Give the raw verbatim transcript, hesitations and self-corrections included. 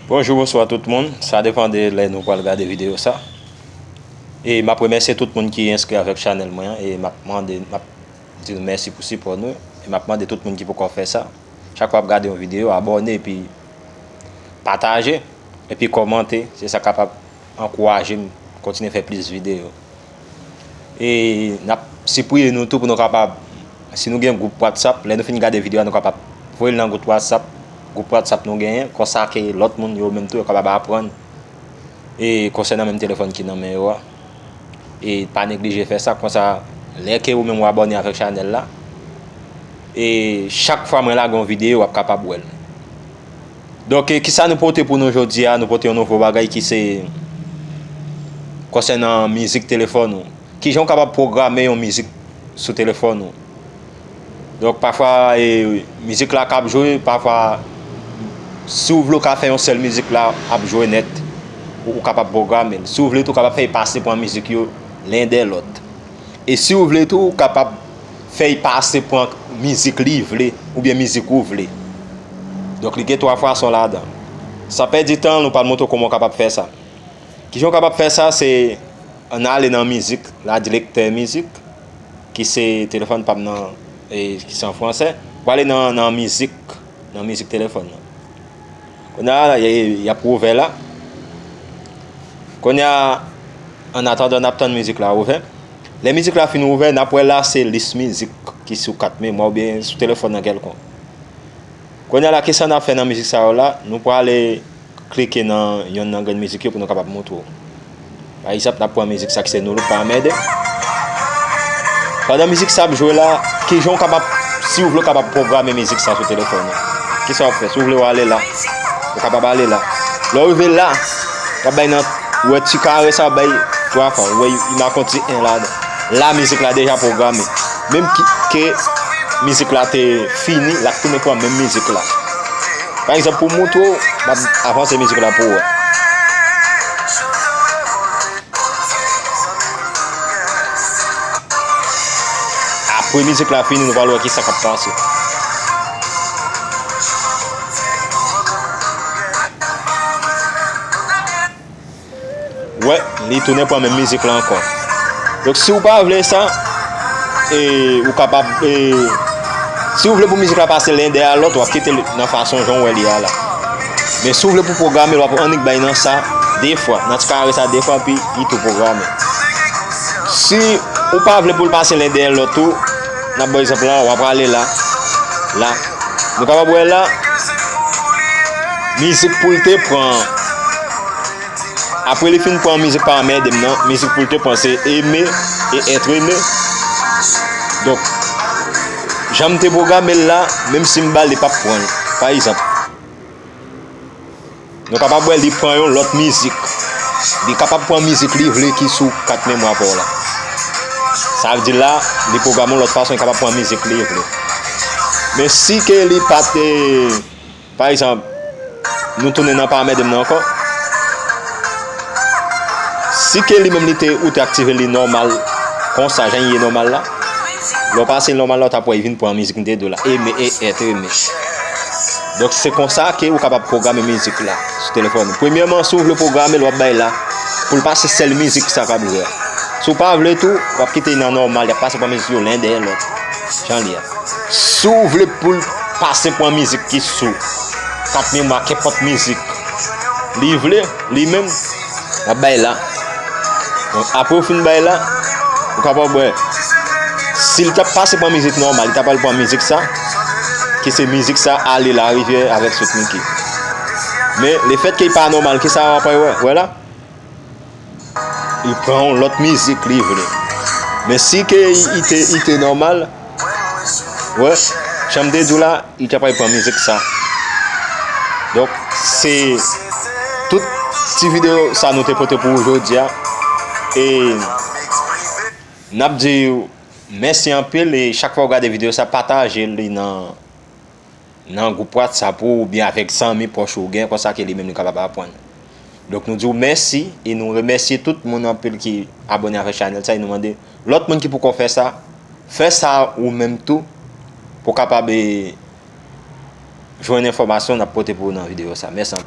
Bonjou, bonswa tout moun. Sa depann de lè nou pral gade videyo sa. E m ap remèsye tout moun ki enskri avèk chanèl mwen an. E m ap mande, m ap di nou mèsi pou sipò nou. E m ap mande tout moun ki poko fè sa, chak fwa w ap gade yon videyo, abòne epi pataje, epi kòmante. Se sa k ap ankouraje m kontinye fè plis videyo. E n ap sipriye nou tou pou nou kapab, si nou gen gwoup WhatsApp, lè nou fin gade videyo a, nou kapab voye l nan gwoup WhatsApp, gwoup WhatsApp nou genyen, konsa ke lòt moun yo menm tou yo kapab aprann e konsènan menm telefòn ki nan men yo a. E pa neglije fè sa, konsa lè ke ou menm ou abòne avèk chanèl la, e chak fwa mwen lage yon videyo, w ap kapab wè l. Donk, e, kisa nou pote pou nou jodi a? Nou pote yon nouvo bagay ki se konsènan mizik telefòn ou. Kijan w kapab pwograme yon mizik sou telefòn ou? Donk, pafwa, e, mizik la k ap jwe, pafwa, si w vle w ka fè yon sèl mizik la ap jwe nèt, ou, ou kapab pwograme l. Si w vle tou, w kapab fè l pase pran mizik yo len dè lòt. E si w vle tou, ou kapab fè l pase pran mizik li vle, oubyen mizik ou vle. Donk, li gen twa fason ladan. San pèdi tan, nou pral montre w kòman w kapab fè sa. Kijan w kapab fè sa? Se ann ale nan mizik, la direktè mizik, ki se telefòn pa m nan, e, ki se an fransè. Ou ale nan, nan mizik, nan mizik telefòn nan. Kounye a, y, y ap ouvè la. Kounye a, an atandan n ap tann mizik la ouvè. Lè mizik la fin ouvè, n ap wè la se lis mizik ki sou kat memwa oubyen sou telefòn nan kèlkonk. Kounye a la, kisa n ap fè nan mizik sa yo la? Nou prale klike nan yonn nan grenn mizik yo pou nou kapab montre w. Pa egzanp, n ap pran mizik sa ki se Nou Look pa anmède. Pandan mizik sa ap jwe la, kijan w kapab, si w vle w kapab pwograme mizik sa sou telefòn ou? Kisa w ap fè? Si w vle w ale la, ou kapab ale la. Lè w rive la, w ap bay nan, ou wè ti kare sa, w ap bay twa fwa, ou wè, li make yon ti en ladan. La, mizik la deja pwograme. Menm ki, ke mizik la te fini, l ap tounen pran menm mizik la. Pa egzanp, pou m montre w, m ap avanse mizik la pou w wè. Apre mizik la fini, nou pral wè kisa k ap pase. Wè, li tounen pran menm mizik la ankò. Donk, si w pa vle sa, e, ou kapab, e, si w vle pou mizik la pase len dèyè lòt, w ap kite l nan fason jan w wè li a la. Men si w vle pou pwograme l, w ap annik bay nan sa de fwa, nan ti kare sa de fwa, epi li tou pwograme. Si ou pa vle pou l pase len dèyè lòt tou, n ap ba w egzanp la, w ap ale la, la. Nou kapab wè la, mizik pou l te pran. Apre li fin pran mizik pa anmède m nan, mizik pou l te pran se Aimer et être aimé. Donk, jan m te pwograme l la, menm si m ba l, li p ap pran l. Pa egzanp, nou kapab wè li pran yon lòt mizik. Li kapab pran mizik li vle ki sou kat memwa pa w la. Sa vle di la, li pwograme yon lòt fason, li kapab pran mizik li vle. Men si ke li pa te Pa egzanp, nou tounen nan pa anmède m nan ankò. Si ke li menm li te, ou te aktive li nòmal, konsa, jan l ye nòmal la, lè w pase l nòmal la, w t ap wè l vin pran mizik m te di w la, Aimer et être aimé. Donk, se konsa ke ou kapab pwograme mizik la sou telefòn ou. Premyèman, si w vle pwograme l, w ap bay la, pou l pase sèl mizik sa k ap jwe a. Si w pa vle tou, w ap kite l nan nòmal, y ap pase pran mizik yo len dèyè lòt, jan l ye a. Si w vle pou l pase pran mizik ki sou kat memwa, kenpòt mizik li vle, li menm, l ap bay la. Donk, apre w fin bay la, ou kapab wè, si l t ap pase pran mizik nòmal, li t ap al pran mizik sa, ki se mizik sa, Ale Larivyè avèk Sweet Micky. Men, lefètke l pa nòmal, kisa w ap wè, wè la? Li pran yon lòt mizik li vle. Men si ke li te, li te nòmal, wè, jan m te di w la, li t ap pran mizik sa. Donk, se tout ti videyo sa nou te pote pou ou jodi a. E n ap di w mèsi anpil e chak fwa w gade videyo sa, pataje li nan nan gwoup WhatsApp ou oubyen avèk zanmi pwòch ou gen, konsa ke li menm li kapab aprann. Donk, nou di w mèsi e nou remèsye tout moun anpil ki abòne avèk chanèl sa e nou mande lòt moun ki poko fè sa, fè sa ou menm tou pou w kapab, e, jwenn enfòmasyon n ap pote pou ou nan videyo sa. Mèsi anpil.